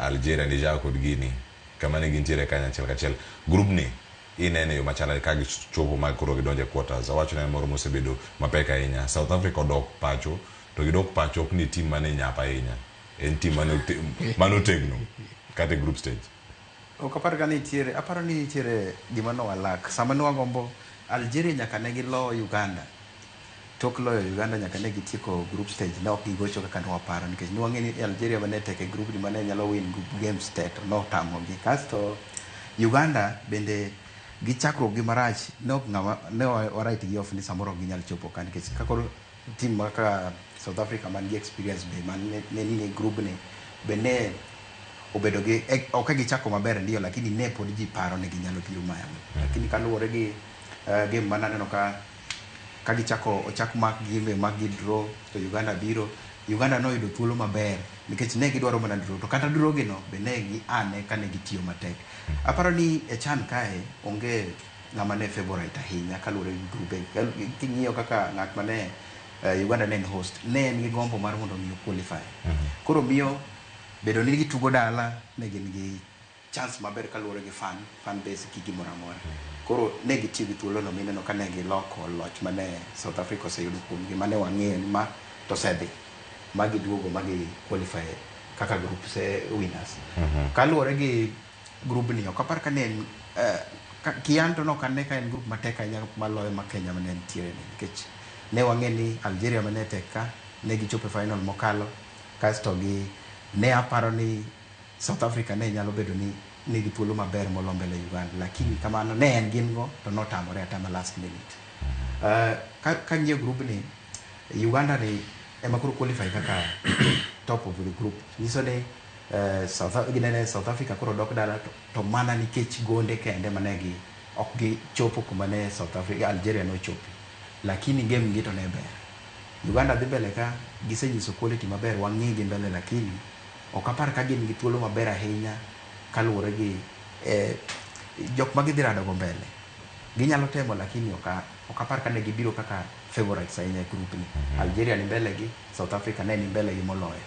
Algeria, Niger kod Guinea kama ne gintiere kanyachiel kachiel. Group ni inene yo machalre ka gichopo ma koro gidonjo e quarters. Awacho ne en moro mosebedo mapek ahinya. South Africa odok pacho to gidok pacho ok ni team mane nyap ahinya. En team mane mane otegno kata e group stage. Ok apar ka nitiere, aparo ni nitiere gima no walak. Sama ne wagombo Algeria nyaka ne gilo Uganda. Tok loyo Uganda nyaka ne gitieko group stage ne ok gigocho kaka ne waparo nikech ne wang'e ni Algeria mane tek e group ni mane nyalo win games te to notamogi. Kasto Uganda bende gi chakruok gi marach ne ok ng'ama ne wa write gi off ni samoro ok ginyal chopo ka nikech ka koro team kaka South Africa man gi experience be man ne ni e group ni be ne obedo gi ok gichako maber ndio lakini ne pod ji paro ni ginyalo biro malo. Lakini kaluwore gi game mane aneno ka gichako ochak mak gi be mak gi draw to Uganda biro Uganda noyudo thuolo maber nikech ne gidwaro mana draw to kata draw gi no be ne gi ane kane gitiyo matek. Aparo ni e CHAN kae onge ng'ama ne favorite ahinya kaluwore gi grube. King'iyo kaka ng'at mane Uganda ne en host ne en gi gombo mar mondo mi qualify. Koro miyo bedo ni gitugo dala ne gin gi chance maber kaluwore gi fan base gi gimoro amora. Koro ne gitiyo gi thuolo no mineno ka ne giloko loch mane South Africa oseyudo kuomgi mane wang'eyo ni ma to osedhi ma giduogo ma gi qualify kaka group se winners. Kaluwore gi group ni ok apar ka ne en kian to nok ane ka en group matek ahinya maloyo ma Kenya mane nitiere ni nikech ne wang'e ni Algeria mane tek ka ne gichopo e final mokalo kasto gi ne aparo ni South Africa ne nyalo bedo ni nigi thuolo maber molo mbele Uganda lakini kamano ne en gin go to notamore atama last minute. Ka ng'iyo group ni Uganda ni ema koro qualify kaka top of the group nyiso ni ginene South Africa koro dok dala to mana nikech gonde kende mane gi ok gichopo kuma ne South Africa Algeria nochope lakini game gi to ne ber. Uganda dhi mbele ka gisenyiso quality maber wang'i gi mbele lakini ok apar ka gin gi thuolo maber ahinya kaluwore gi jok ma gidhi rado go mbele. Ginyalo temo lakini ok apar ka ne gibiro kaka favorites ahinya e group ni. Algeria ni mbele gi, South Africa ne ni mbele gi moloyo.